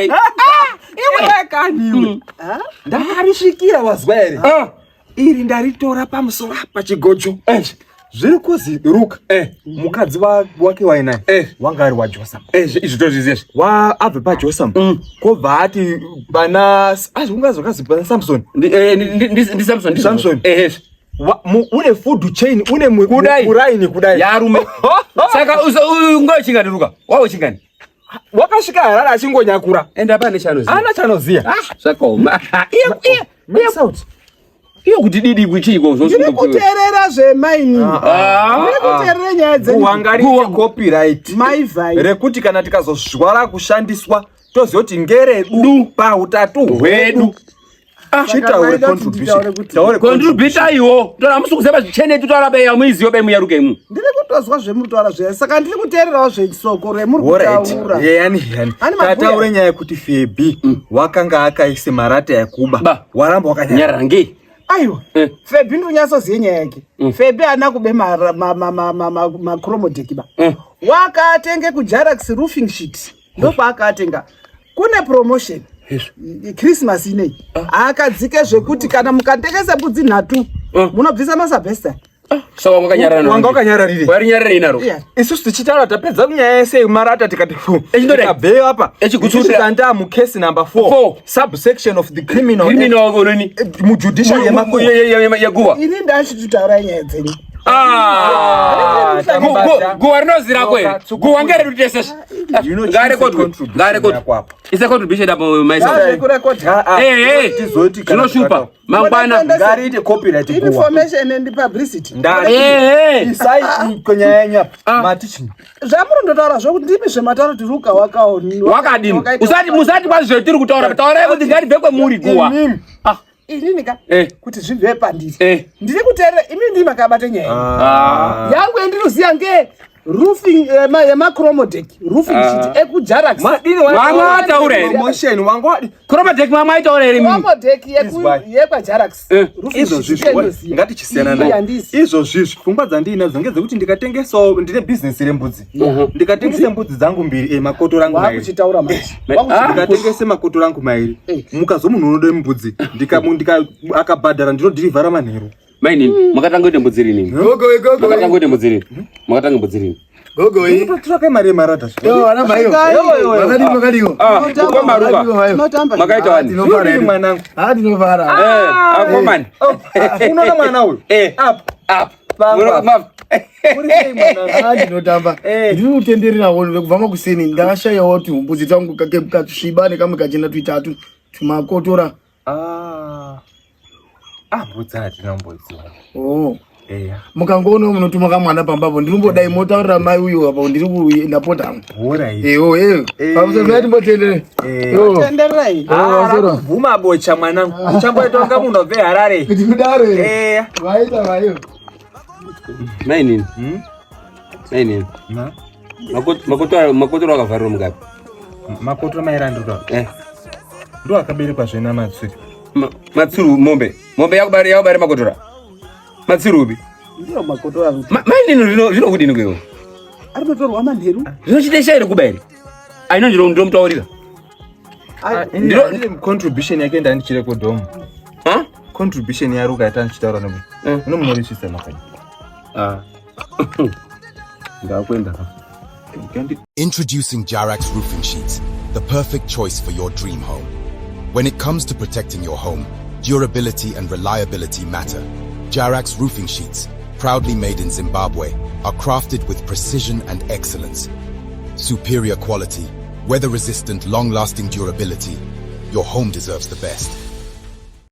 Ndakakuudzai. Iwe kani iwe. Ndakarisvikira wazwa here? Ah. Iri ndaritora pamusoro apa chigojo. Eh. Zviri kuzi Ruka. Eh. Mukadzi wake wainaye. Eh. Wanga ari waJosam. Eh, izvi tozviziva izvi. Wa abve paJosam. Kobva ati pana azungazokazi pana Samson. Ndi Samson. Ndi Samson. Eh, eh. Une food chain une Kudai. muraini kudai. Yarume. Saka ungochingani Ruka? Wauchingani? Wakasvika Harare achingonyakura. Ende hapana chanoziva. Ana chanoziya. Ah, zvakaoma. Iye iye Max out. Iye kuti didi kuchiko Ndiri kuteerera zvemaini. Ah. Ndiri kuteerera nyaya dzenyu. Guhangari copyright. Maivhai. Rekuti kana tikazozvara kushandiswa toziva kuti ngeredu pautatu hwedu. Chitaure Saka contribution. maida kuti Taure Contributor iwo. Tora musi kuziva zvichene totora beya muiziyo be muyaruke mu. Ndiri kutozwa zvemuri kutaura zviya. Saka ndiri kuteererawo zvesoko remuri Alright. kutaura. Yani yani. Ani mabhuya. Tataure nyaya yekuti Febi wakanga akaise marata ekuba. Ba. Waramba wakanyara. Nyarara ngei. Aiwa. Eh. Febi ndonyatsoziye nyaya yake. Febi haana kube machromodek ba. Wakatenge kuJarax roofing sheet. Ndokwaakatenga. Kune promotion. Christmas inei. Akadzike zvekuti kana mukatengesa mbudzi 3 munobvisa masabhesta. Saka wanga wakanyarara. Wanga wakanyararire. Wari nyarara inaro. Yeah. Isusu tichitaura tapedza nyaya yese yemarata tikati fu. Echindodai. Tikabveyo apa. Echigutsurira. Isusu tanda mucase number 4. Four. Subsection of the criminal. Criminal onini. Mujudicial yemakuwa. Yeguwa. Ini ndachitotaura nyaya dzenyu. Ah. Tambata. Guwa rinozira kwere. Guwa ngeredu tese. Ngarekodwe. Ngarekodwe. Isa contribution apo maisa. Zvekurekodha. Eh eh. Tizoti kana Zvinoshupa. Mangwana. Ngariite copyright guwa. Information and publicity. Ndati. Eh eh. Isai kwenyaya yenyu apa. Mati chii? Zvamuri ndotaura zvokuti ndimi zvemataura kuti Ruka wakaoni. Wakadini? Usati musati kwazi zvetiri kutaura. Taurai kuti ngaribve kwemuri guwa. Imimi. Ah. Inini ka Eh. kuti zvibve pandiri. Eh. Ndiri kuteerera imi ndimi makabata nyaya. iyi. Ah. Yangu yandinoziya nge roofing yemachromodek roofing sheet ekuJarax. Madini Wanga wataura here? Promotion wanga wadi. Chromadek mamwe aitaura here mimi? Chromodek Izwai. yekwaJarax. Eh. Roofing Izvo sheet zvizvi yandinoziya. ngatichisiyana Iyi nayo. handisi. Izvo zvizvi pfungwa dzandiinadzo ngedzekuti ndikatengesawo ndine bhizinesi rembudzi. Ndikatengese mbudzi dzangu mbiri makoto rangu mairi. Wakuchitaura manje. Ah. Ndikatengese makoto rangu mairi. Eh. Mukazo munhu unode mbudzi ndika akabhadhara ndinodhirivhara manheru. Mainini, makatanga kuita mbudzi rini? Gogo gogo. Makatanga kuita mbudzi rini? Makatanga mbudzi rini? Gogo iyi. Totsvaka mari yemarata. Yo ana mayo. Makadii makadii. Ah, mukoma Ruka. Tinotamba. Makaita wani? Tinofara Yuri hedu. mwanangu. Ah tinofara. Eh, akomani. Unoona mwana uyu? Eh. Apa. Apa. Pangu Muno- apa. Uri sei mwanangu? Ah ndinotamba. Eh. Ndiri kutenderera hono kubva makuseni ndakashayawo kuti mbudzi dzangu kake katusviba nekamwe kachena tuitatu tumakotora. Ah. Ah, mbudzi hatina mbudzi. Oh. Eya. Mukangoona munotuma kamwana pambapo ndirimbodai motaurira mai uyo apo ndiri ndapota hangu. Alright. Ewo ewo. Eh. Pamusoro ngatimbotenderere. Eh. Yo. Tendererai. Pamusoro. Bvuma bocha mwanangu. Uchamboita kunga munhu wabve Harare. Kuti kudaro here. Eya. Vaita vayo. Mainini. Mainini. Ma? Makotora akavharirwa mugabe. Makoto mairi andinotaura. Eh. Ndo akaberekwa zvena matsuri. Matsiru mombe. Mombe yakubare yakubare makotora. Matsirubi. Ndiyo makotora. Mainini zvino zvinokudini kwewe? Ari kutorwa manheru. Zvinochitesha here kuba here? Aino ndiro ndomutaurira. Ndiro contribution yake ndandichirekodhomu. Ha? Contribution yaRuka yatandichitaura nebo. Eh. Unomunorisvisa makanyi. Ah. Ndakwenda. Introducing Jarax Roofing Sheets, the perfect choice for your dream home. When it comes to protecting your home, durability and reliability matter. Jarax Roofing Sheets, proudly made in Zimbabwe, are crafted with precision and excellence. Superior quality, weather-resistant, long-lasting durability. Your home deserves the best.